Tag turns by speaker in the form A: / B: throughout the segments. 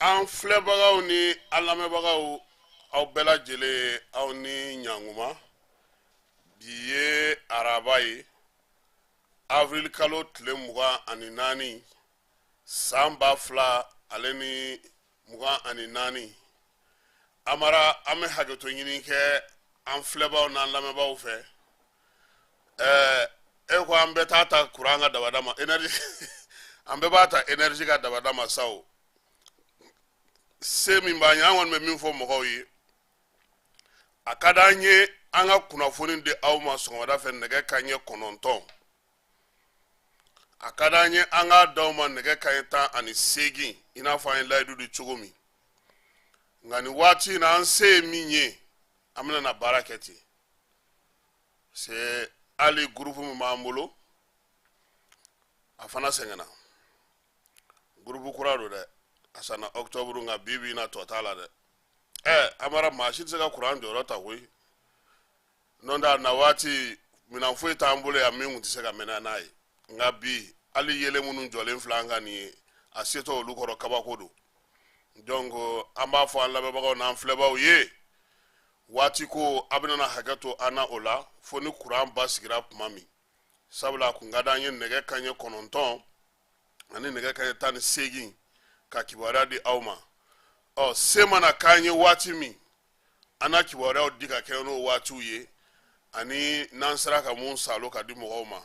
A: An filɛbagaw ni an lamɛnbagaw, aw bɛɛ lajɛlen, aw ni ɲankuma. Bi ye araba ye, avril kalo tile 24, san 2024. Amara, an bɛ hakɛto ɲini kɛ an filɛbaaw n'an lamɛnbaaw fɛ. E ko an bɛɛ t'a ta kuran ka dabada ma, énergie, an bɛɛ b'a ta énergie ka dabada ma sa. O se min b'an ye, an kɔni bɛ min fɔ mɔgɔw ye, a ka d'an ye an ka kunnafoni di aw ma sɔgɔmada fɛ nɛgɛ kanɲɛ 9. A ka d'an ye an k'a d'aw ma nɛgɛ kanɲɛ 18, i n'a fɔ an ye layidu di cogo min. Nka nin waati in na, an se ye min ye, an bɛna na baara kɛ ten. Se hali gurupu min b'an bolo, a fana sɛgɛnna. Gurupu kura don dɛ, a sanna ɔkutɔburu, nka bi bi in na, tɔ t'a la dɛ. Amara, maa si tɛ se ka kuran jɔyɔrɔ ta koyi. N'o tɛ, a na waati minɛn foyi t'an bolo yan min tun tɛ se ka mɛnɛ n'a ye. Nka bi, hali yeelen minnu jɔlen filɛ an kan nin ye, a setɔ olu kɔrɔ, kabako don. Donc an b'a fɔ an lamɛnbagaw n'an filɛbaaw ye, waati ko, a bɛna hakɛ to an na o la, fo ni kuran basigira tuma min. Sabula a kun ka d'an ye nɛgɛ kanɲɛ 9 ani nɛgɛ kanɲɛ 18 ka kibaruya di aw ma. Ɔ, se mana k'an ye waati min, an na kibaruyaw di ka kɛ n'o waatiw ye, ani n'an sera ka mun salo ka di mɔgɔw ma.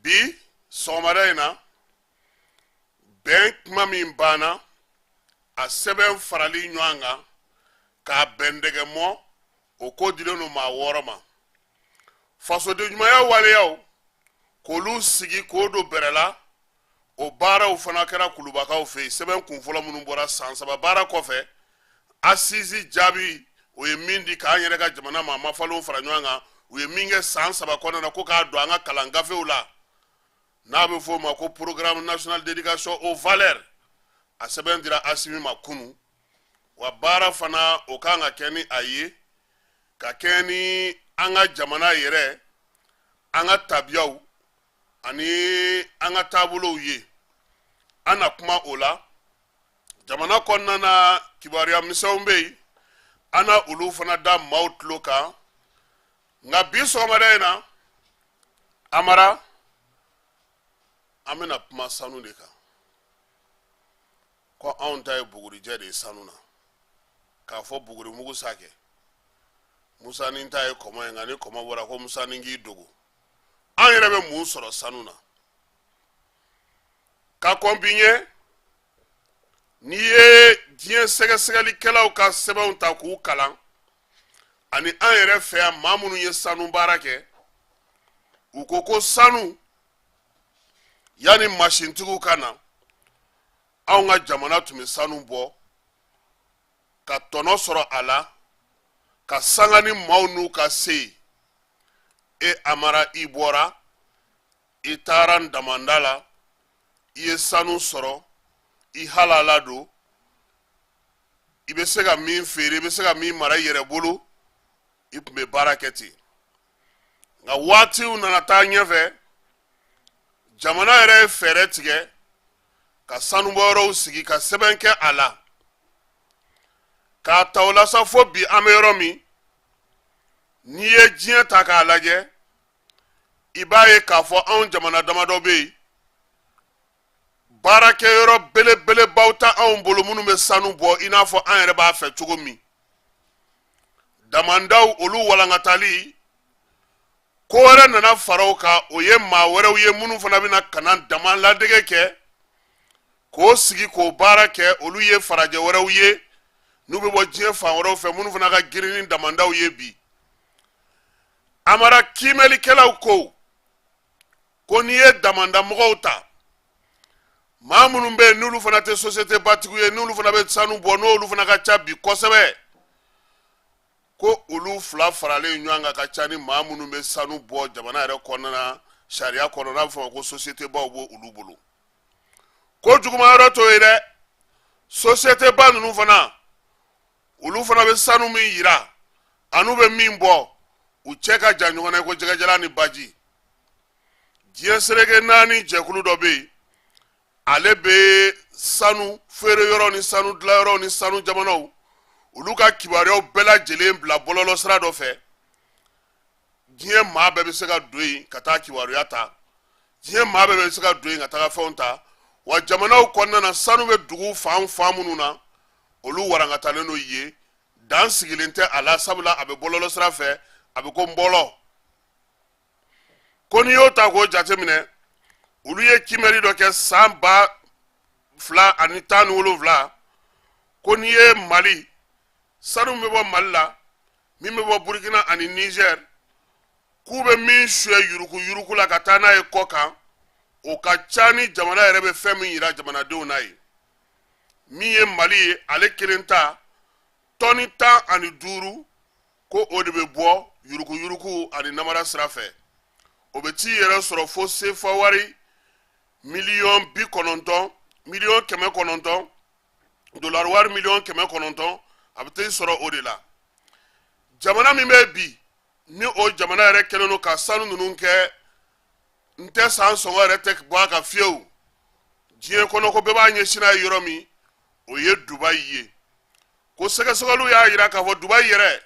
A: Bi sɔgɔmada in na, bɛn kuma min banna, a sɛbɛn farali ɲɔgɔn kan k'a bɛndɛgɛ mɔ, o ko dilen don maa 6 ma. Fasoden ɲumanya waleyaw, k'olu sigi k'o don bɛrɛ la, o baaraw fana kɛra kulubakaw fɛ yen. Sɛbɛn kunfɔlɔ minnu bɔra san 3 baara kɔfɛ, assises jaabi, o ye min di k'an yɛrɛ ka jamana maa mafalenw fara ɲɔgɔn kan, u ye min kɛ san 3 kɔnɔna na, ko k'a don an ka kalan gafew la, n'a bɛ f'o ma ko Programme national d'éducation aux valeurs, a sɛbɛn dira Asimi ma kunu. Wa baara fana, o kan ka kɛ ni a ye, ka kɛ ni an ka jamana yɛrɛ, an ka tabiyaw ani an ka taabolow ye. An na kuma o la. Jamana kɔnɔna na, kibaruya misɛnw bɛ yen, an na olu fana da maaw tulo kan. Nka bi sɔgɔmada in na, Amara, an bɛna kuma sanu de kan. Anw ta ye bugurijɛ de ye sanu na, k'a fɔ bugurimugu sa kɛ. Musanin ta ye kɔmɔ ye, nka ni kɔmɔ bɔra ko musanin k'i dogo. An yɛrɛ bɛ mun sɔrɔ sanu na ka kɔn bi ɲɛ? N'i ye diɲɛ sɛgɛsɛgɛlikɛlaw ka sɛbɛnw ta k'u kalan, ani an yɛrɛ fɛ yan maa minnu ye sanu baara kɛ, u ko ko sanu, yanni masintigiw ka na, anw ka jamana tun bɛ sanu bɔ ka tɔnɔ sɔrɔ a la ka sanga ni maaw n'u ka se ye. E Amara, i bɔra, i taara damanda la, i ye sanu sɔrɔ, i halala don, i bɛ se ka min feere, i bɛ se ka min mara i yɛrɛ bolo, i tun bɛ baara kɛ ten. Nka waatiw nana taa ɲɛfɛ, jamana yɛrɛ ye fɛɛrɛ tigɛ ka sanubɔyɔrɔw sigi ka sɛbɛn kɛ a la k'a ta o la sa fo bi an bɛ yɔrɔ min. N'i ye diɲɛ ta k'a lajɛ, i b'a ye k'a fɔ anw jamana damadɔ bɛ yen, baarakɛyɔrɔ belebelebaw tɛ anw bolo minnu bɛ sanu bɔ i n'a fɔ an yɛrɛ b'a fɛ cogo min. Damandaw olu walankatali, ko wɛrɛ nana fara o kan, o ye maa wɛrɛw ye minnu fana bɛna ka na dama ladege kɛ k'o sigi k'o baara kɛ. Olu ye farajɛ wɛrɛw ye n'u bɛ bɔ diɲɛ fan wɛrɛw fɛ, minnu fana ka girin ni damandaw ye bi. Amara, kiimɛlikɛlaw ko ko n'i ye damanda mɔgɔw ta, maa minnu bɛ yen n'olu fana tɛ sosiyete batigiw ye, n'olu fana bɛ sanu bɔ, n'olu fana ka ca bi kosɛbɛ, ko olu fila faralen ɲɔgɔn kan ka ca ni maa minnu bɛ sanu bɔ jamana yɛrɛ kɔnɔna na sariya kɔnɔ, n'a bɛ fɔ o ma ko sosiyete baw b'o olu bolo. Ko juguman yɔrɔ t'o ye dɛ, sosiyete ba ninnu fana, olu fana bɛ sanu min yira an'u bɛ min bɔ, u cɛ ka jan ɲɔgɔn na ko jɛgɛjalan ni baji. Diɲɛ seleke naani jɛkulu dɔ bɛ yen, ale bɛ sanu feere yɔrɔ ni sanu dilanyɔrɔ ni sanu jamanaw, olu ka kibaruyaw bɛɛ lajɛlen bila bɔlɔlɔ sira dɔ fɛ. Diɲɛ maa bɛɛ bɛ se ka don yen ka taa kibaruya ta, diɲɛ maa bɛɛ bɛ se ka don yen ka taga fɛnw ta. Wa jamanaw kɔnɔna na, sanu bɛ dugu fan fan minnu na, olu warankatalen don yen, dan sigilen tɛ a la, sabula a bɛ bɔlɔlɔ sira fɛ, a bɛ ko nbɔlɔ. Ko n'i y'o ta k'o jateminɛ, olu ye kiimɛli dɔ kɛ san 2017, ko n'i ye Mali sanu min bɛ bɔ Mali la, min bɛ bɔ Burukina ani Nizɛri, k'u bɛ min suɲɛ yuruguyurugu la ka taa n'a ye kɔ kan, o ka ca ni jamana yɛrɛ bɛ fɛn min yira jamanadenw n'a ye. Min ye Mali ye, ale kelen ta tɔni 15, ko o de bɛ bɔ yuruguyurugu ani namara sira fɛ, o bɛ t'i yɛrɛ sɔrɔ fo sefa wari miliyɔn 90, miliyɔn 900, dolari wari miliyɔn 900, a bɛ t'i sɔrɔ o de la. Jamana min bɛ bi ni o jamana yɛrɛ kɛlen don ka sanu ninnu kɛ n tɛ san sɔngɔ yɛrɛ tɛ bɔ a kan fiyewu diɲɛ kɔnɔ, ko bɛɛ b'a ɲɛsin n'a ye yɔrɔ min, o ye Dubayi ye. Ko sɛgɛsɛgɛliw y'a yira k'a fɔ Dubayi yɛrɛ,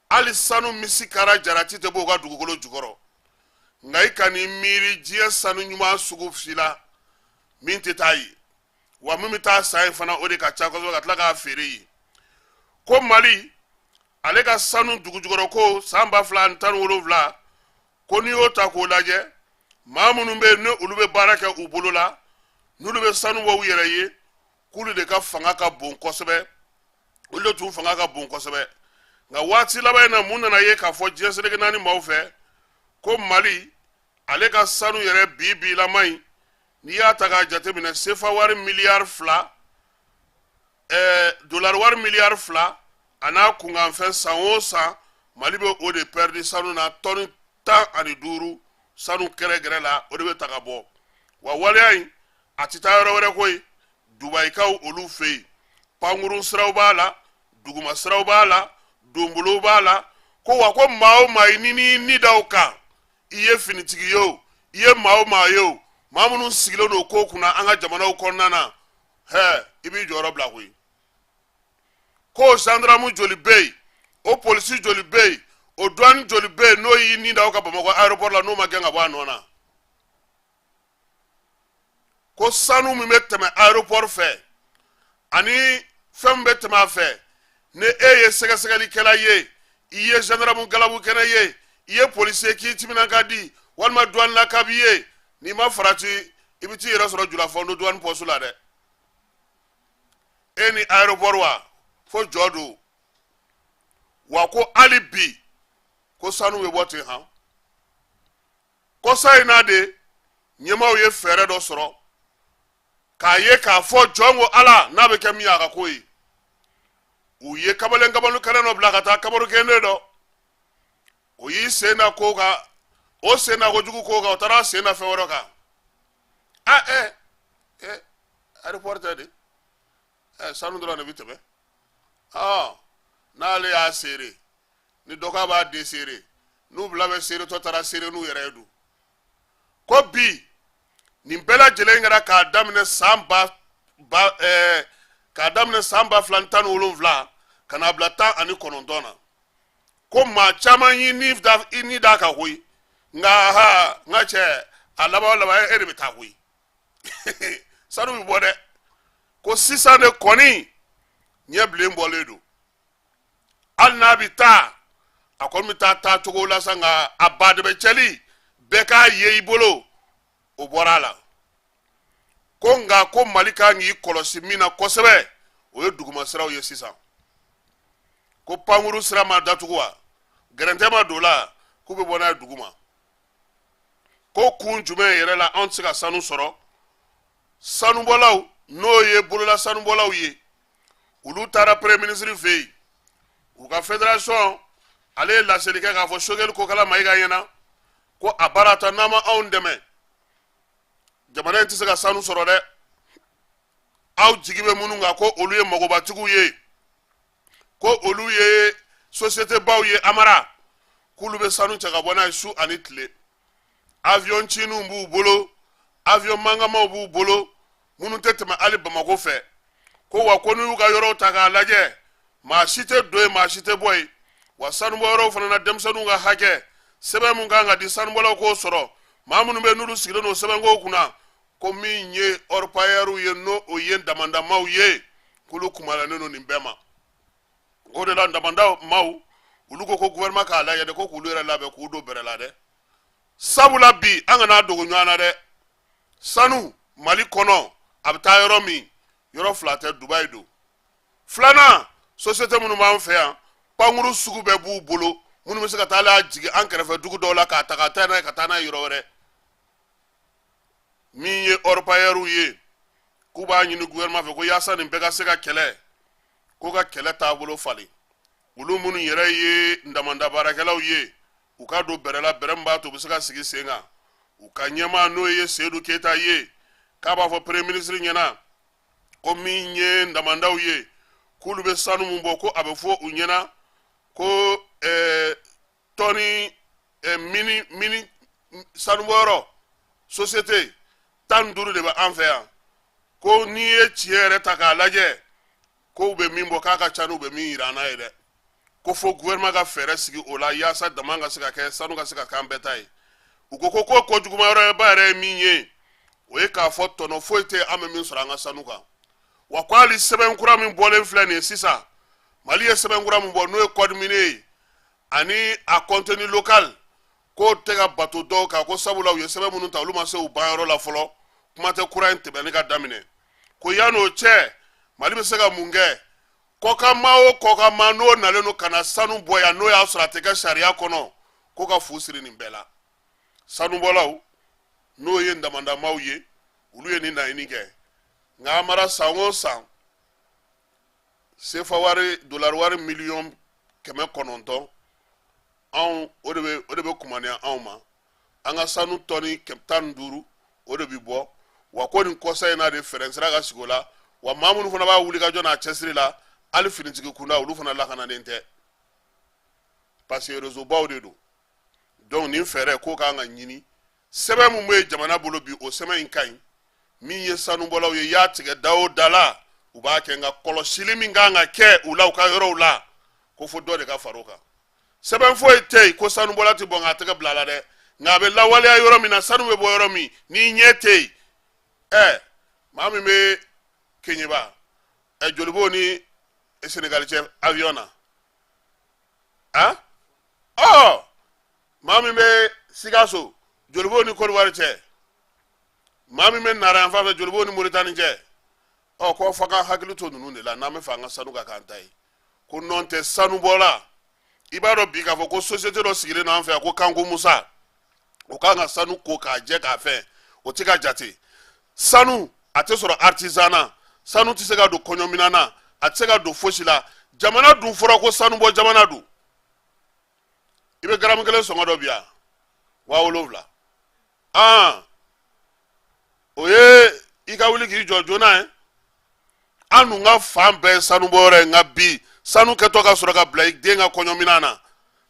A: hali sanu misikara jarati tɛ bɔ u ka dugukolo jukɔrɔ. Nka i kan'i miiri diɲɛ sanu ɲuman sugu si la min tɛ taa yen, wa min bɛ taa san yen fana, o de ka ca kosɛbɛ ka tila k'a feere yen. Ko Mali ale ka sanu dugujukɔrɔ ko san 2017, ko n'i y'o ta k'o lajɛ, maa minnu bɛ yen ni olu bɛ baara kɛ u bolo la, n'olu bɛ sanu bɔ u yɛrɛ ye, k'olu de ka fanga ka bon kosɛbɛ, olu de tun fanga ka bon kosɛbɛ. Nka waati laban in na, mun nana ye k'a fɔ diɲɛ seleke naani maaw fɛ ko Mali ale ka sanu yɛrɛ bi bi lama in, n'i y'a ta k'a jateminɛ, sefa wari miliyari 2, dolari wari miliyari 2 a n'a kunkanfɛn, san o san Mali bɛ o de pɛridi sanu na, tɔni 15 sanu kɛrɛgɛrɛ la, o de bɛ ta ka bɔ. Wa waleya in a tɛ taa yɔrɔ wɛrɛ koyi, Dubayikaw olu fɛ yen, pankurun siraw b'a la, duguma siraw b'a la, donbolow b'a la. Ko wa ko maa o maa ye ni n'i ni da o kan, i ye finitigi ye o, i ye maa o maa ye o, maa minnu sigilen don ko kunna an ka jamanaw kɔnɔna na, hɛ, i b'i jɔyɔrɔ bila koyi. Ko zandaramu joli bɛ yen, o polisi joli bɛ yen, o duwani joli bɛ yen, n'o y'i ni da o kan Bamakɔ aéroport la, n'o ma gɛn ka bɔ a nɔ na? Ko sanu min bɛ tɛmɛ aéroport fɛ, Ani fɛn min bɛ tɛmɛ a fɛ, ni e ye sɛgɛsɛgɛlikɛla ye, i ye gendarme galabu kɛnɛ ye, i ye policier k'i timinan ka di, walima douane la ka b'i ye, n'i ma farati, i bɛ t'i yɛrɛ sɔrɔ Julafondo douane poste la dɛ. E ni aéroport wa fo jɔ don wa. Ko hali bi ko sanu bɛ bɔ ten han. Kɔsa in na de, ɲɛmaaw ye fɛɛrɛ dɔ sɔrɔ k'a ye k'a fɔ jɔn ko Ala n'a bɛ kɛ min ye, a ka ko ye. U ye kamalen kamalen kɛnɛ dɔ bila ka taa Kamaru kende dɔ, o y'i sen da ko kan, o sen da kojugu ko kan, o taara sen da fɛn wɛrɛ kan. A ɛ ɛ aéroport tɛ de ɛ, sanu dɔrɔn de bɛ tɛmɛ. Ɔ n'ale y'a seere, ni dɔ k'a b'a deseere, n'u bila bɛ seeretɔ taara seere n'u yɛrɛ ye dun. Ko bi nin bɛɛ lajɛlen kɛra k'a daminɛ san ba ba ɛɛ k'a daminɛ san 2017 ka n'a bila 19 na, ko maa caman y'i ni da i ni d'a kan koyi. Nka ha, n ka cɛ, a laban o laban, e de bɛ taa koyi, sanu bɛ bɔ dɛ. Ko sisan de kɔni ɲɛ bilen bɔlen don. Hali n'a bɛ taa, a kɔni bɛ taa taa cogo la sa, nka a badɛbɛ cɛli bɛɛ k'a ye i bolo, o bɔra a la. Ko nka ko Mali kan k'i kɔlɔsi min na kosɛbɛ, o ye duguma siraw ye sisan. Ko pankuru sira ma datugu wa, gɛrɛntɛ ma don la, k'u bɛ bɔ n'a ye duguma. Ko kun jumɛn yɛrɛ la anw tɛ se ka sanu sɔrɔ? Sanubɔlaw, n'o ye bolola sanubɔlaw ye, olu taara premier ministre fɛ yen, u ka fédération. Ale ye laseli kɛ k'a fɔ Sogɛli Kokala Mayiga ɲɛna ko a baara ta n'a ma anw dɛmɛ, jamana in tɛ se ka sanu sɔrɔ dɛ. Aw jigi bɛ minnu kan, ko olu ye magobatigiw ye, ko olu ye société baw ye, amara k'olu bɛ sanu cɛ ka bɔ n'a ye su ani tile. Avion cininw b'u bolo, avion mankanmaw b'u bolo minnu tɛ tɛmɛ hali Bamakɔ fɛ. Ko wa ko n'u y'u ka yɔrɔw ta k'a lajɛ, maa si tɛ don yen, maa si tɛ bɔ yen. Wa sanubɔyɔrɔw fana na, denmisɛnninw ka hakɛ sɛbɛn mun kan ka di sanubɔlaw k'o sɔrɔ, maa minnu bɛ n'olu sigilen don sɛbɛnko kunna, ko min ye orpailleurw ye, n'o o ye damandamaw ye, k'olu kumalanen don nin bɛɛ ma. O de la damanda maaw, olu ko ko gouvernement k'a lajɛ dɛ, ko k'olu yɛrɛ labɛn k'u don bɛrɛ la dɛ. Sabula bi, an kana dogo ɲɔgɔn na dɛ, sanu Mali kɔnɔ, a bɛ taa yɔrɔ min, yɔrɔ fila tɛ, Dubayi don. Filanan, société minnu b'an fɛ yan, pankuru sugu bɛɛ b'u bolo minnu bɛ se ka taa la jigin an kɛrɛfɛ dugu dɔw la k'a ta ka taa n'a ye, ka taa n'a ye yɔrɔ wɛrɛ. Min ye orpailleurw ye, k'u b'a ɲini gouvernement fɛ ko yaasa nin bɛɛ ka se ka kɛlɛ, ko ka kɛlɛ taabolo falen. Olu minnu yɛrɛ ye damanda baarakɛlaw ye, u ka don bɛrɛ la, bɛrɛ min b'a to u bɛ se ka sigi sen kan. U ka ɲɛmaa, n'o ye Seyidu Keyita ye, k'a b'a fɔ premier ministre ɲɛna ko min ye damandaw ye, k'olu bɛ sanu min bɔ, ko a bɛ fɔ u ɲɛna ko tɔni mini mini sanubɔyɔrɔ société 15 de bɛ an fɛ yan. Ko n'i ye tiɲɛ yɛrɛ ta k'a lajɛ, ko u bɛ min bɔ, k'a ka ca n'u bɛ min yira an na ye dɛ. Ko fo gouvernement ka fɛɛrɛ sigi o la yaasa dama ka se ka kɛ, sanu ka se ka k'an bɛɛ ta ye. U ko ko ko kojuguman yɔrɔba yɛrɛ ye min ye, o ye k'a fɔ tɔnɔ foyi tɛ an bɛ min sɔrɔ an ka sanu kan. Wa ko hali sɛbɛn kura min bɔlen filɛ nin ye sisan, Mali ye sɛbɛn kura min bɔ, n'o ye code minier ye ani a contenu local, k'o tɛ ka bato dɔw kan, ko sabula u ye sɛbɛn minnu ta, olu ma se u banyɔrɔ la fɔlɔ, kuma tɛ kura in tɛmɛni ka daminɛ. Ko yan'o cɛ, Mali bɛ se ka mun kɛ? Kɔkanmaa o kɔkanmaa n'o nalen don ka na sanu bɔ yan, n'o y'a sɔrɔ a tɛ kɛ sariya kɔnɔ, ko ka fu siri nin bɛɛ la. Sanubɔlaw, n'o ye damandamaw ye, olu ye nin laɲini kɛ. Nka amara, san o san, sefa wari, dolari wari miliyɔn 900, anw o de bɛ kumaniya anw ma an ka sanu tɔni 15, o de bɛ bɔ. Wa ko nin kɔsa in na de, fɛɛrɛ sera ka sigi o la. Wa maa minnu fana b'a wuli ka jɔ n'a cɛsiri la, hali finitigi kunda, olu fana lakananen tɛ, parce que réseau baw de don. Donc nin fɛɛrɛ ko kan ka ɲini. Sɛbɛn min bɛ jamana bolo bi, o sɛbɛn in ka ɲi. Min ye sanubɔlaw ye, i y'a tigɛ da o da la, u b'a kɛ. Nka kɔlɔsili min kan ka kɛ u la u ka yɔrɔw la, ko fo dɔ de ka far'o kan. Sɛbɛn foyi tɛ yen ko sanubɔla tɛ bɔn k'a tɛgɛ bila a la dɛ, nka a bɛ lawaleya yɔrɔ min na, sanu bɛ bɔ yɔrɔ min, n'i ɲɛ tɛ yen, ɛ maa min bɛ Keɲeba Joli b'o ni Senegali cɛ avion na? A ɔ maa min bɛ Sikaso, joli b'o ni Kɔdiwari cɛ? Maa min bɛ Nara yan fan fɛ, joli b'o ni Moritani cɛ? Ɔ ko fo ka hakili to ninnu de la n'an bɛ fɛ an ka sanu ka k'an ta ye. Ko nɔn tɛ sanubɔla, i b'a dɔn bi k'a fɔ ko société dɔ sigilen don an fɛ yan ko Kanku Musa, o kan ka sanu ko k'a jɛ k'a fɛn, o tɛ ka jate. Sanu a tɛ sɔrɔ artisan na, sanu tɛ se ka don kɔɲɔminan na, a tɛ se ka don fosi la. Jamana dun fɔra ko sanubɔ jamana don. I bɛ garamu kelen sɔngɔ dɔn bi yan, 7000. Aa, o ye i ka wuli k'i jɔ joona ye. An dun ka fan bɛɛ ye sanubɔyɔrɔ ye, nka bi sanu kɛtɔ ka sɔrɔ ka bila i den ka kɔɲɔminan na,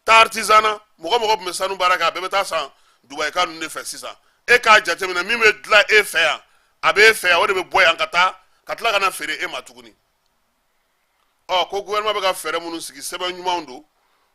A: taa artisan na, mɔgɔ mɔgɔ tun bɛ sanu baara kɛ, a bɛɛ bɛ taa san Dubayi ka ninnu de fɛ sisan. E k'a jateminɛ, min bɛ dilan e fɛ yan, a bɛ e fɛ yan, o de bɛ bɔ yan ka taa ka tila ka na feere e ma tuguni. Ɔ ko gouvernement bɛ ka fɛɛrɛ minnu sigi, sɛbɛn ɲumanw don,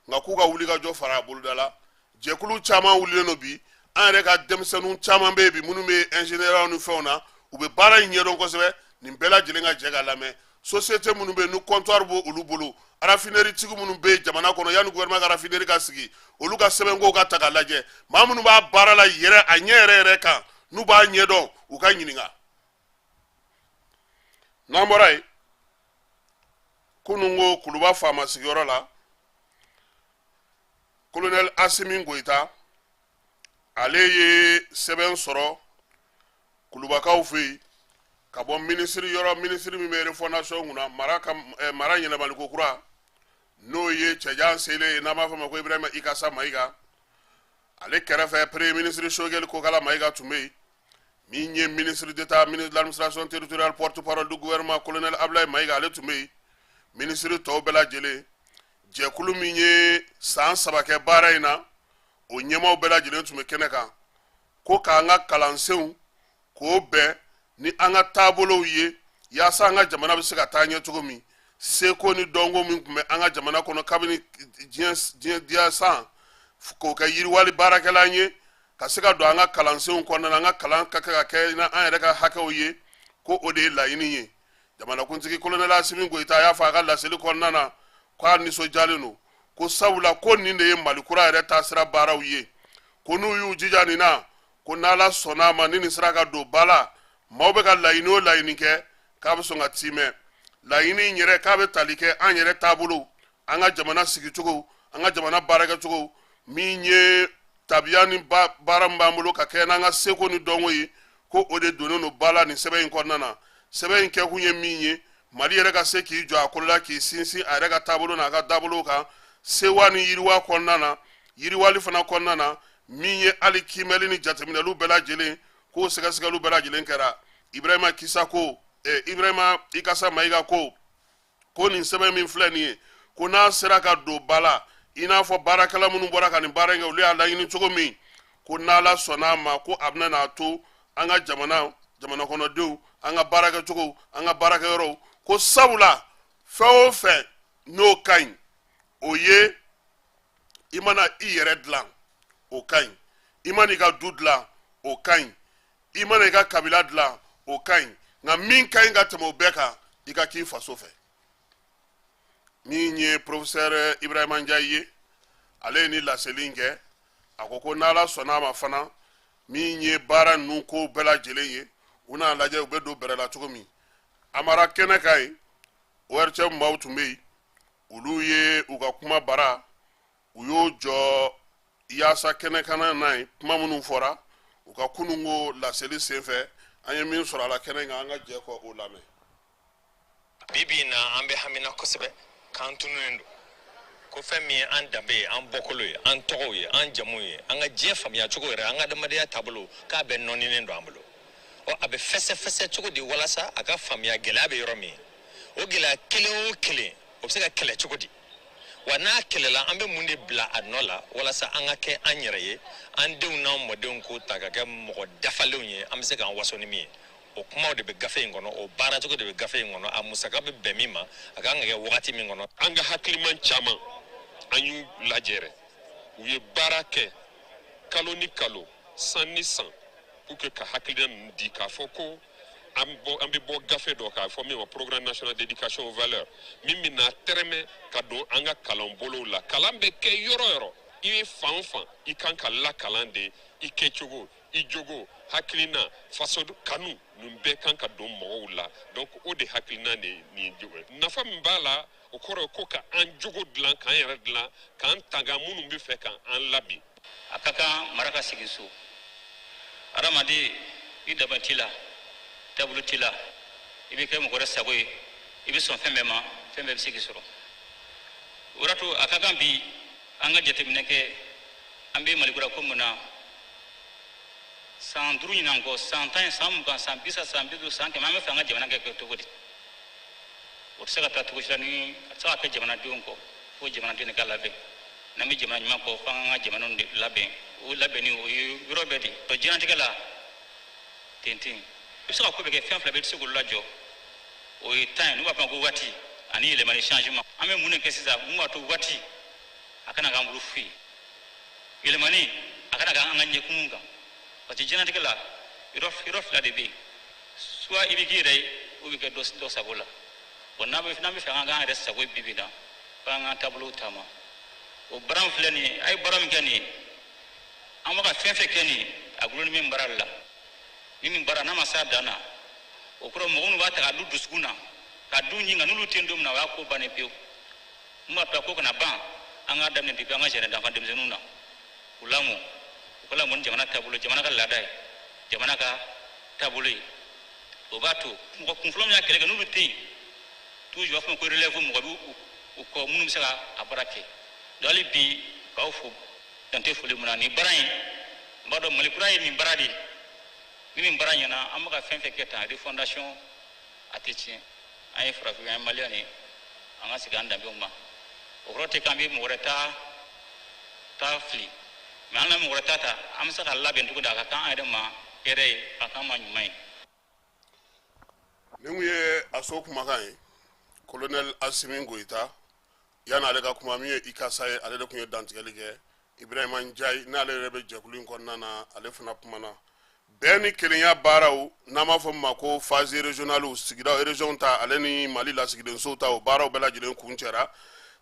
A: nka k'u ka wulikajɔ fara a boloda la. Jɛkulu caman wulilen don bi. An yɛrɛ ka denmisɛnninw caman bɛ yen bi minnu bɛ ingénieur ni fɛnw na, u bɛ baara in ɲɛdɔn kosɛbɛ. Nin bɛɛ lajɛlen ka jɛ ka lamɛn. Société minnu bɛ yen ni comptoir b'o olu bolo, raffinerie tigi minnu bɛ yen jamana kɔnɔ, yanni gouvernement ka raffinerie ka sigi, olu ka sɛbɛnkow ka ta k'a lajɛ. Maa minnu b'a baara la yɛrɛ, a ɲɛ yɛrɛ yɛrɛ kan, n'u b'a ɲɛdɔn, u ka ɲininka. N'an bɔra yen, kunun ko Kuluba faama sigiyɔrɔ la, colonel Asimi Goyita, ale ye sɛbɛn sɔrɔ Kulubakaw fɛ yen ka bɔ minisiri yɔrɔ, minisiri min bɛ refondation kunna, mara ka mara ɲɛnamaliko kura, n'o ye cɛjan selen ye, n'an b'a fɔ ma ko Ibrahima Ikasa Mayiga. Ale kɛrɛfɛ, premier ministre Sogɛli Kokala Mayiga tun bɛ yen. Min ye ministre d'État, ministre de l'Administration territoriale, porte-parole du gouvernement, colonel Ablaye Mayiga, ale tun bɛ yen. Minisiri tɔw bɛɛ lajɛlen, jɛkulu min ye san 3 kɛ baara in na, o ɲɛmaaw bɛɛ lajɛlen tun bɛ kɛnɛ kan. Ko k'an ka kalansenw k'o bɛn ni an ka taabolow ye, yaasa an ka jamana bɛ se ka taa ɲɛ cogo min, seko ni dɔnko min tun bɛ an ka jamana kɔnɔ kabini diɲɛ diya san, k'o kɛ yiriwali baarakɛlan ye, ka se ka don an ka kalansenw kɔnɔna na, an ka kalan ka kɛ ka kɛ an yɛrɛ ka hakɛw ye, ko o de ye laɲini ye. Jamanakuntigi colonel Asimi Goyita y'a fɔ a ka laseli kɔnɔna na k'a nisɔndiyalen don, ko sabula ko nin de ye Mali kura yɛrɛ taasira baaraw ye, ko n'u y'u jija nin na, ko n'Ala sɔnna a ma, ni nin sera ka don ba la, maaw bɛ ka laɲini o laɲini kɛ, k'a bɛ sɔn ka timɛ. Laɲini in yɛrɛ, k'a bɛ tali kɛ an yɛrɛ taabolo, an ka jamana sigicogo, an ka jamana baarakɛcogo, min ye tabiya ni baara min b'an bolo ka kɛ n'an ka seko ni dɔnko ye, ko o de donnen don ba la nin sɛbɛn in kɔnɔna na. Sɛbɛn in kɛkun ye min ye, Mali yɛrɛ ka se k'i jɔ a kolo la, k'i sinsin a yɛrɛ ka taabolo n'a ka dabolo kan, sewa ni yiriwa kɔnɔna na, yiriwali fana kɔnɔna na, min ye hali kiimɛli ni jateminɛliw bɛɛ lajɛlen, k'o sɛgɛsɛgɛliw bɛɛ lajɛlen kɛra. Ibrahima Kisa ko, Ibrahima Ikasa Mayiga ko nin sɛbɛn min filɛ nin ye, ko n'a sera ka don ba la, i n'a fɔ baarakɛla minnu bɔra ka nin baara in kɛ, olu y'a laɲini cogo min, ko n'Ala sɔnna a ma, ko a bɛna n'a to an ka jamana, jamana kɔnɔdenw, an ka baarakɛcogo, an ka baarakɛyɔrɔw, ko sabula fɛn o fɛn n'o ka ɲi, o ye i mana i yɛrɛ dilan, o ka ɲi, i mana i ka du dilan, o ka ɲi, i mana i ka kabila dilan, o ka ɲi, nka min ka ɲi ka tɛmɛ o bɛɛ kan, i ka k'i faso fɛ. Min ye professeur Ibrahima Ndiaye ye, ale ye ni laseli in kɛ. A ko ko n'Ala sɔnna a ma fana, min ye baara ninnu ko bɛɛ lajɛlen ye, u n'a lajɛ u bɛ don bɛrɛ la cogo min. A mara kɛnɛ kan yen, ORTM maaw tun bɛ yen, olu ye u ka kuma bara, u y'o jɔ yaasa kɛnɛkanna n'a ye. Kuma minnu fɔra u ka kununko laseli senfɛ, an ye min sɔrɔ a la kɛnɛ kan, an ka jɛ kɔ o lamɛn.
B: Bi bi in na, an bɛ hamina kosɛbɛ k'an tununnen don, ko fɛn min ye an danbe ye, an bɔkolo ye, an tɔgɔw ye, an jamuw ye, an ka diɲɛ faamuya cogo yɛrɛ, an ka adamadenya taabolo, k'a bɛɛ nɔninen don an bolo. Ɔ, a bɛ fɛsɛfɛsɛ cogo di walasa a ka faamuya? Gɛlɛya bɛ yɔrɔ min, o gɛlɛya kelen o kelen, o bɛ se ka kɛlɛ cogo di? Wa n'a kɛlɛla, an bɛ mun de bila a nɔ la walasa an ka kɛ an yɛrɛ ye, an denw n'an mɔdenw k'o ta ka kɛ mɔgɔ dafalenw ye, an bɛ se k'an waso ni min ye? O kumaw de bɛ gafe in kɔnɔ, o baaracogo de bɛ gafe in kɔnɔ, a musaka bɛ bɛn min ma, a kan ka kɛ wagati min kɔnɔ.
C: An ka hakiliman caman, an y'u lajɛrɛ, u ye baara kɛ kalo ni kalo, san ni san, pour que ka hakilina ninnu di, k'a fɔ ko An bɛ bɔ gafe dɔ k'a fɔ min ma Programme national d'éducation aux valeurs, min bɛna tɛrɛmɛ ka don an ka kalanbolow la. Kalan bɛ kɛ yɔrɔ yɔrɔ, i bɛ fan o fan, i kan ka lakalan de, i kɛcogo, i jogo, hakilina, faso kanu, nin bɛɛ kan ka don mɔgɔw la. Donc o de hakilina de nin ye. Nafa min b'a la, o kɔrɔ ye ko ka an jogo dilan, k'an yɛrɛ dilan, k'an tanga minnu bɛ fɛ k'an labin.
D: A ka kan mara ka segin so. Adamaden, i daba t'i la, taabolo t'i la, i bɛ kɛ mɔgɔ wɛrɛ sago ye, i bɛ sɔn fɛn bɛɛ ma, fɛn bɛɛ bɛ se k'i sɔrɔ. O de to a ka kan bi an ka jateminɛ kɛ, an bɛ Malikura ko mun na, san 5 ɲinan kɔ, san 10, san 20, san 30, san 50, san 100, an bɛ fɛ an ka jamana kɛ cogo di? O tɛ se ka taa cogo si la ni a tɛ se ka kɛ jamanadenw kɔ, fo jamanadenw de ka labɛn. N'an bɛ jamana ɲuman kɔ, f'an ka jamanaw de labɛn. O labɛnni o ye yɔrɔ bɛɛ de ye. Diɲɛlatigɛ la ten ten, i bɛ se ka ko bɛɛ kɛ, fɛn fila bɛɛ i tɛ se k'olu lajɔ. O ye temps ye, n'u b'a fɔ a ma ko waati, ani yɛlɛmani, changement. An bɛ mun de kɛ sisan mun b'a to waati a kana k'an bolo foyi ye, yɛlɛmani a kana k'an ka ɲɛkumun kan? Parce que diɲɛlatigɛ la yɔrɔ fila de bɛ yen: soit i bɛ k'i yɛrɛ ye, ou bɛ kɛ dɔ sago la. Bon, n'an bɛ fɛ an k'an yɛrɛ sago ye bi bi in na, f'an k'an taabolow taama. O baara min filɛ nin ye, a ye baara min kɛ nin ye, an bɛ ka fɛn fɛn kɛ nin ye, a gulonnen bɛ baara de la. Ni nin baara n'a ma s'a dan na, o kɔrɔ mɔgɔ minnu b'a ta k'a du dusukun na, k'a du ɲin kan, n'olu tɛ yen don min na, o y'a ko bannen pewu. Mun b'a to a ko kana ban, an k'a daminɛ depuis an ka jardin d'enfant denmisɛnninw na, u lamɔ, u ka lamɔ ni jamana taabolo, jamana ka laada ye, jamana ka taabolo ye. O b'a to mɔgɔ kunfɔlɔ min y'a kɛlɛ kɛ, n'olu tɛ yen, toujours u b'a fɔ ko relève, mɔgɔ b'u u kɔ minnu bɛ se ka a baara kɛ. Donc hali bi k'aw fo, dan tɛ foli mun na nin baara in. N b'a dɔn Mali kura ye nin baara de ye. Ni nin baara ɲɛna, an bɛ ka fɛn fɛn kɛ tan, refondation a tɛ tiɲɛ. An ye farafin, an ye maliyɛn ye, an ka segin an danbew ma. O kɔrɔ tɛ k'an bɛ mɔgɔ wɛrɛ ta fili, mais an na mɔgɔ wɛrɛ ta ta, an bɛ se ka labɛn cogo di a ka kan an yɛrɛ ma hɛrɛ ye, a ka kan ma ɲuman ye.
A: Nin kun ye ASSO kumakan ye, Colonel Assimi Goïta. Yan'ale ka kuma, min ye ICASA ye, ale de tun ye dantigɛli kɛ. Ibrahima Njayi, n'ale yɛrɛ bɛ jɛkulu in kɔnɔna na, ale fana kumana bɛn ni kelenya baaraw, n'an b'a fɔ min ma ko phase régionale, sigidaw, région ta, ale ni Mali lasigidensow ta, o baaraw bɛɛ lajɛlen kun cɛra.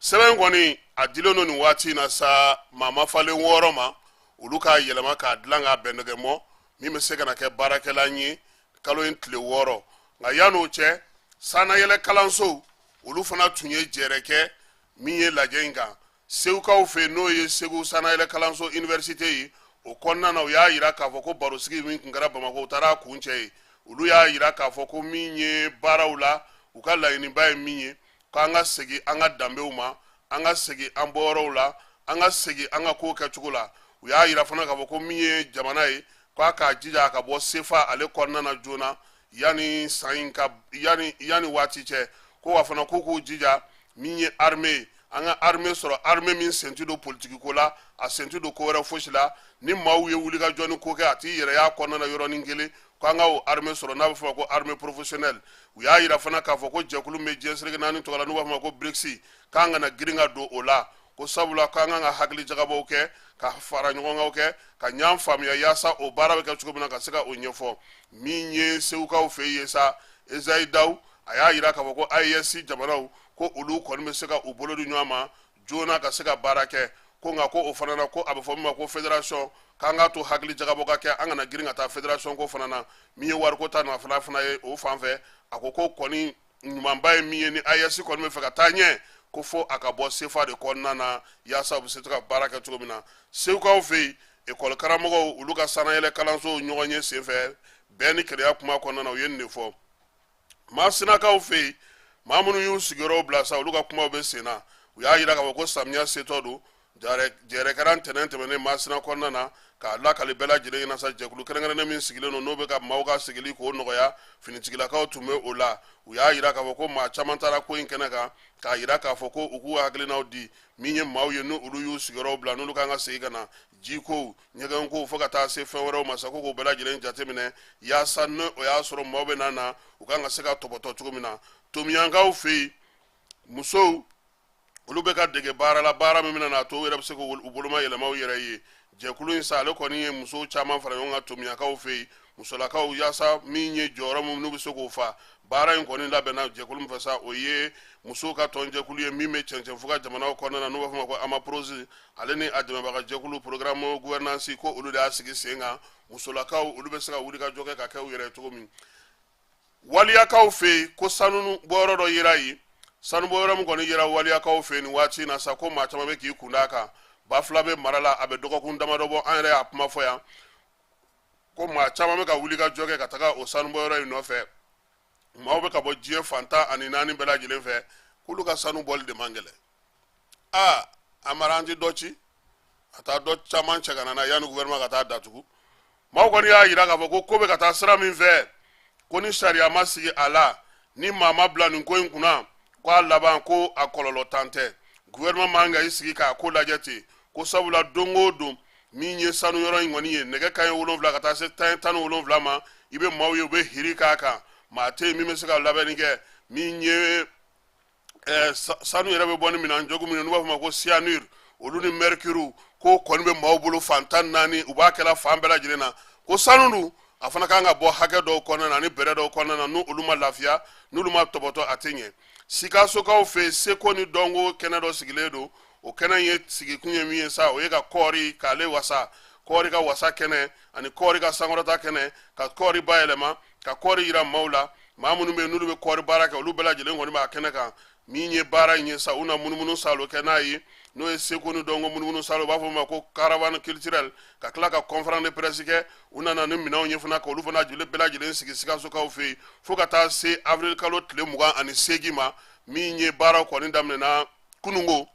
A: Sɛbɛn kɔni a dilen don nin waati in na sa maa mafalen 6 ma, olu k'a yɛlɛma k'a dilan k'a bɛn mɔ min bɛ se ka na kɛ baarakɛlan ye kalo in tile 6. Nka yan'o cɛ, sannayɛlɛ kalansow, olu fana tun ye jɛrɛ kɛ min ye lajɛ in kan Segukaw fɛ, n'o ye Segu sannayɛlɛ kalanso université ye. O kɔnɔna na, u y'a yira k'a fɔ ko barosigi min tun kɛra Bamakɔ, u taara a kun cɛ ye. Olu y'a yira k'a fɔ ko min ye baaraw la, u ka laɲiniba ye min ye, k'an ka segin an ka danbew ma, an ka segin an bɔyɔrɔw la, an ka segin an ka kow kɛcogo la. U y'a yira fana k'a fɔ ko min ye jamana ye, k'a k'a jija a ka bɔ sefa ale kɔnɔna na joona, yanni san in ka yanni waati cɛ. Ko wa fana k'u k'u jija min ye armée ye, an ka armée sɔrɔ, armée min sen tɛ don politiki ko la, a sen tɛ don ko wɛrɛ fosi la. Ni maaw ye wulikajɔ ni ko kɛ, a t'i yɛrɛ y'a kɔnɔna na yɔrɔnin kelen, k'an ka o armée sɔrɔ, n'a bɛ fɔ ma ko armée professionnelle. U y'a yira fana k'a fɔ ko jɛkulu min bɛ diɲɛ seleke naani tɔgɔ la, n'u b'a fɔ ma ko BRICS, k'an kana girin ka don o la, ko sabula k'an kan ka hakili jagabɔw kɛ, ka fara ɲɔgɔn kan kɛ, ka ɲan faamuya yaasa o baara bɛ kɛ cogo min na, ka se ka o ɲɛfɔ. Min ye Segukaw fɛ yen sa, Ezayi Daw, a y'a yira k'a fɔ ko AES jamanaw, ko olu kɔni bɛ se ka u bolo di ɲɔgɔn ma joona ka se ka baara kɛ. Ko nka ko o fana na, ko a bɛ fɔ min ma ko fédération, k'an k'a to hakili jagabɔ ka kɛ, an kana girin ka taa fédération ko fana na. Min ye wariko ta nafala fana ye o fan fɛ, a ko ko kɔni ɲumanba ye min ye, ni AES kɔni bɛ fɛ ka taa ɲɛ, ko fo a ka bɔ sefa de kɔnɔna na, yaasa u bɛ se ka baara kɛ cogo min na. Segukaw fɛ yen, ekɔli karamɔgɔw, olu ka sannayɛlɛ kalansow ɲɔgɔn ye senfɛ, bɛn ni kelenya kuma kɔnɔna na, u ye nin de fɔ. Masinakaw fɛ yen, maa minnu y'u sigiyɔrɔw bila sa, olu ka kumaw bɛ sen na. U y'a yira k'a fɔ ko samiya setɔ don. Jɛrɛ kɛra ntɛnɛn tɛmɛnen Masina kɔnɔna na k'a lakali bɛɛ lajɛlen ɲɛna sa. Jɛkulu kɛrɛnkɛrɛnnen min sigilen don, n'o bɛ ka maaw ka sigili k'o nɔgɔya, finitigilakaw tun bɛ o la. U y'a yira k'a fɔ ko maa caman taara ko in kɛnɛ kan k'a yira k'a fɔ ko u k'u hakilinaw di. Min ye maaw ye, n'olu y'u sigiyɔrɔw bila, n'olu kan ka segin ka na, jikow, ɲɛgɛnkow, fo ka taa se fɛn wɛrɛw ma sa, ko k'o bɛɛ lajɛlen jateminɛ yaasa ni o y'a sɔrɔ maaw bɛ na na, u kan ka se ka tɔbɔtɔ cogo min na. Tomiyankaw fɛ yen, musow, olu bɛ ka dege baara la, baara min bɛna n'a to u yɛrɛ bɛ se k'u boloma yɛlɛma u yɛrɛ ye. Jɛkulu in sa, ale kɔni ye musow caman fara ɲɔgɔn kan Tomiyakaw fɛ yen. Musolakaw, yaasa min ye jɔyɔrɔ min n'u bɛ se k'o fa. Baara in kɔni labɛnna jɛkulu min fɛ sa, o ye musow ka tɔnjɛkulu ye min bɛ cɛncɛnfuga jamanaw kɔnɔna na, n'u b'a fɔ ma ko Amaprozi, ale ni a dɛmɛbaga jɛkulu programme gouvernance, ko olu de y'a sigi sen kan. Musolakaw, olu bɛ se ka wuli ka jɔ kɛ ka kɛ u yɛrɛ ye cogo min. Waliyakaw fɛ yen, ko sanu bɔyɔrɔ dɔ yera yen. Sanu bɔyɔrɔ min kɔni yera waliyakaw fɛ yen nin waati in na sa, ko maa caman bɛ k'i kun d'a kan. Bafulabe mara la, a bɛ dɔgɔkun damadɔ bɔ, an yɛrɛ y'a kuma fɔ yan ko maa caman bɛ ka wuli ka jɔ kɛ ka taga o sanubɔyɔrɔ in nɔfɛ. Maaw bɛ ka bɔ diɲɛ fan 14 bɛɛ lajɛlen fɛ, k'olu ka sanu bɔli de man gɛlɛn. Aa, Amara, an ti dɔ ci a taa dɔ caman cɛ ka na n'a yanni gouvernement ka taa datugu. Maaw kɔni y'a yira k'a fɔ ko ko bɛ ka taa sira min fɛ, ko ni sariya ma sigi a la, ni maa ma bila nin ko in kunna, ko a laban ko a kɔlɔlɔ tan tɛ. Gouvernement man ka i sigi k'a ko lajɛ ten, ko sabula don o don min ye sanu yɔrɔ in kɔni ye, nɛgɛ kanɲɛ 7 ka taa se 17 ma, i bɛ maaw ye u bɛ hiri k'a kan. Maa tɛ yen min bɛ se ka labɛnni kɛ. Min ye sanu yɛrɛ bɛ bɔ ni minɛn jogo min ye, n'u b'a fɔ ma ko cyanure, olu ni mercure, ko kɔni bɛ maaw bolo fan 14, u b'a kɛla fan bɛɛ lajɛlen na. Ko sanu dun, a fana kan ka bɔ hakɛ dɔw kɔnɔna na ani bɛrɛ dɔw kɔnɔna na. N'olu ma lafiya, n'olu ma tɔbɔtɔ, a tɛ ɲɛ. Sikasokaw fɛ, seko ni dɔnko kɛnɛ dɔ sigilen don. O kɛnɛ in ye sigikun ye min ye sa, o ye ka kɔɔri k'ale wasa, kɔɔri ka wasa kɛnɛ ani kɔɔri ka sankɔrɔta kɛnɛ, ka kɔɔri bayɛlɛma, ka kɔɔri yira maaw la. Maa minnu bɛ yen n'olu bɛ kɔɔri baara kɛ, olu bɛɛ lajɛlen kɔni b'a kɛnɛ kan. Min ye baara in ye sa, u na munumunu saalo kɛ n'a ye, n'o ye seko ni dɔnko munumunu saalo, u b'a fɔ o ma ko caravane culturelle, ka tila ka conférence de presse kɛ. U nana ni minɛnw ye fana, k'olu fana joli bɛɛ lajɛlen sigi Sikasokaw fɛ yen fo ka taa se avril kalo tile 28 ma. Min ye baaraw kɔni daminɛna kununko,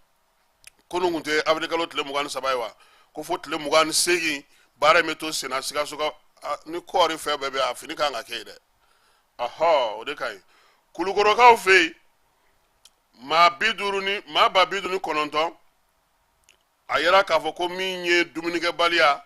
A: kunun kun tɛ avril kalo tile 23 ye wa, ko fo tile 28 baara in bɛ to senna Sikasokaw. Ni kɔɔri fɛn bɛɛ bɛ, a fini kan ka kɛ yen dɛ. Ɔhɔ, o de ka ɲi. Kulukorokaw fɛ yen, maa 50 ni maa 59,000, a yera k'a fɔ ko min ye dumunikɛbaliya,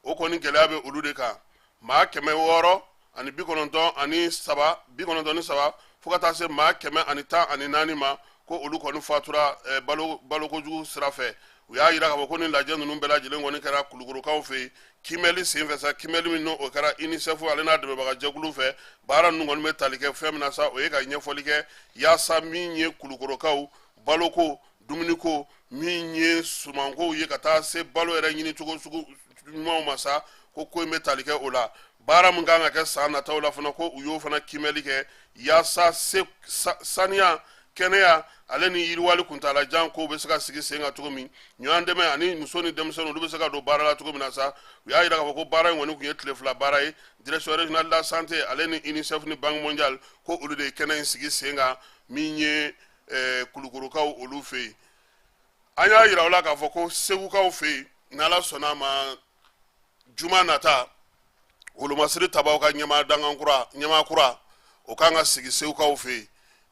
A: o kɔni gɛlɛya bɛ olu de kan. Maa 693, 93, fo ka taa se maa 114 ma, ko olu kɔni fatura balo balokojugu sira fɛ. U y'a yira k'a fɔ ko ni lajɛ ninnu bɛɛ lajɛlen kɔni kɛra Kulukorokaw fɛ yen kiimɛli senfɛ sa, kiimɛli min n'o kɛra UNICEF ale n'a dɛmɛbaga jɛkulu fɛ. Baara ninnu kɔni bɛ tali kɛ fɛn min na sa, o ye ka ɲɛfɔli kɛ yaasa min ye Kulukorokaw baloko, dumuniko, min ye sumankow ye, ka taa se balo yɛrɛ ɲini cogo sugu ɲumanw ma sa, ko in bɛ tali kɛ o la. Baara min kan ka kɛ san nataw la fana, ko u y'o fana kiimɛli kɛ yaasa se saniya, kɛnɛya ale ni yiriwali kuntaalajan kow bɛ se ka sigi sen kan cogo min, ɲɔgɔn dɛmɛ ani muso ni denmisɛnninw, olu bɛ se ka don baara la cogo min na sa. U y'a yira k'a fɔ ko baara in kɔni tun ye tile 2 baara ye. Direction régionale de la santé ale ni UNICEF ni Banque mondiale, ko olu de ye kɛnɛ in sigi sen kan min ye Kulukorokaw olu fɛ yen. An y'a yira u la k'a fɔ ko Segukaw fɛ yen, n'Ala sɔnna a ma, juma nata, wolomasiri tabaw ka ɲɛmaa dankan kura, ɲɛmaa kura, o kan ka sigi Segukaw fɛ yen.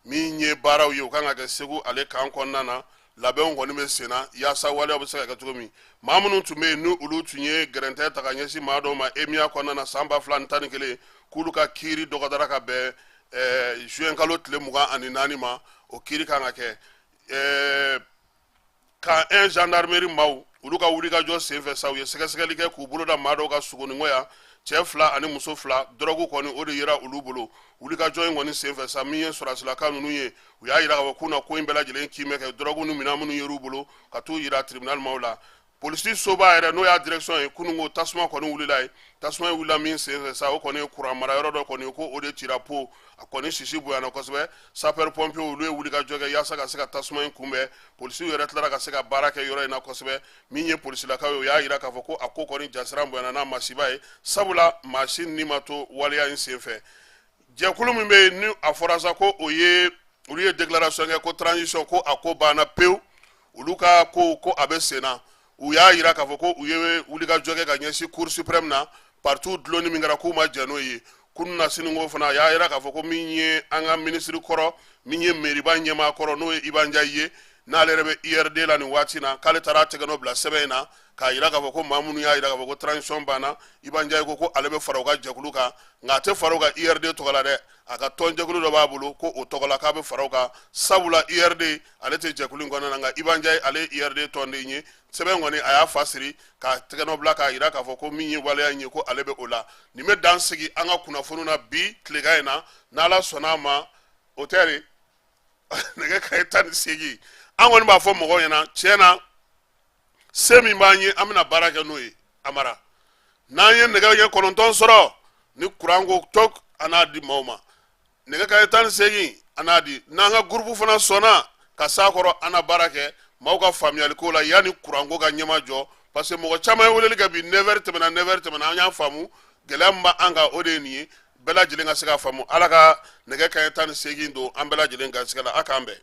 A: Min ye baaraw ye, o kan ka kɛ Segu ale kan kɔnɔna na. Labɛnw kɔni bɛ sen na yaasa waleyaw bɛ se ka kɛ cogo min. Maa minnu tun bɛ yen, ni olu tun ye gɛrɛntɛ ta ka ɲɛsin maa dɔw ma emiya kɔnɔna na san 2011, k'olu ka kiiri dɔgɔdara ka bɛn juin kalo tile 24 ma, o kiiri kan ka kɛ. Camp 1 gendarmerie maaw, olu ka wulikajɔ senfɛ sa, u ye sɛgɛsɛgɛli kɛ k'u bolo da maa dɔw ka sogoninko yan, cɛ 2 ani muso 2. Dɔrɔgu kɔni, o de yera olu bolo wulikajɔ in kɔni senfɛ sa. Min ye sɔrɔdasilaka ninnu ye, u y'a yira k'a fɔ k'u na ko in bɛɛ lajɛlen kiimɛ kɛ, dɔrɔgu ni minɛn minnu yer'u bolo, ka t'u yira tribunal maaw la. Polisi soba yɛrɛ, n'o y'a direction ye, kununko tasuma kɔni wulila ye. Tasuma in wulila min senfɛ sa, o kɔni ye kuran mara yɔrɔ dɔ kɔni ye, ko o de cira po, a kɔni sisi bonyana kosɛbɛ. Sapeur pompier, olu ye wulikajɔ kɛ yaasa ka se ka tasuma in kunbɛn. Polisiw yɛrɛ tilara ka se ka baara kɛ yɔrɔ in na kosɛbɛ. Min ye polisilakaw ye, o y'a yira k'a fɔ ko a ko kɔni jasiran bonyana n'a masiba ye, sabula maa si ni ma to waleya in senfɛ. Jɛkulu min bɛ yen, ni a fɔra sa ko o ye, olu ye déclaration kɛ ko transition, ko a ko banna pewu, olu ka ko ko a bɛ sen na, u y'a yira k'a fɔ ko u ye wulikajɔ kɛ ka ɲɛsin Cour suprême na. Partiw dulonni min kɛra, k'u ma jɛn n'o ye. Kunun na siniko fana, a y'a yira k'a fɔ ko min ye an ka minisiri kɔrɔ, min ye meriba ɲɛmaa kɔrɔ, n'o ye Iba Njayi ye, N'ale yɛrɛ bɛ URD la nin waati na, k'ale taara a tɛgɛnɔ bila sɛbɛn in na k'a yira k'a fɔ ko maa minnu y'a yira k'a fɔ ko transition banna, Iba Njayi ko ale bɛ fara u ka jɛkulu kan, nka a tɛ fara u ka URD tɔgɔ la dɛ, a ka tɔnjɛkulu dɔ b'a bolo ko o tɔgɔ la k'a bɛ fara u kan, sabula URD ale tɛ jɛkulu in kɔnɔna na, nka Iba Njayi ale ye URD tɔnden ye. Sɛbɛn kɔni a y'a fa siri k'a tɛgɛnɔ bila k'a yira k'a fɔ ko min ye waleya in ye, ko ale bɛ o la. Nin bɛ dan sigi an ka kunnafoniw na bi tilegan in na. N'Ala sɔnna a ma, o tɛ de nɛgɛ kanɲɛ 18, an kɔni b'a fɔ mɔgɔw ɲɛna tiɲɛ na, se min b'an ye, an bɛna baara kɛ n'o ye. Amara, n'an ye nɛgɛ ɲɛ 9 sɔrɔ ni kuran ko tok, an n'a di maaw ma. Nɛgɛ kanɲɛ 18, an n'a di. N'an ka gurupu fana sɔnna ka s'a kɔrɔ, an na baara kɛ maaw ka faamuyali ko la yanni kuranko ka ɲɛmajɔ, parce que mɔgɔ caman ye weleli kɛ bi, 9 heures tɛmɛna, 9 heures tɛmɛna. An y'a faamu, gɛlɛya min b'an kan, o de ye nin ye. Bɛɛ lajɛlen ka se k'a faamu. Ala ka nɛgɛ kanɲɛ 18 don an bɛɛ lajɛlen garisɛgɛ la. A k'an bɛn.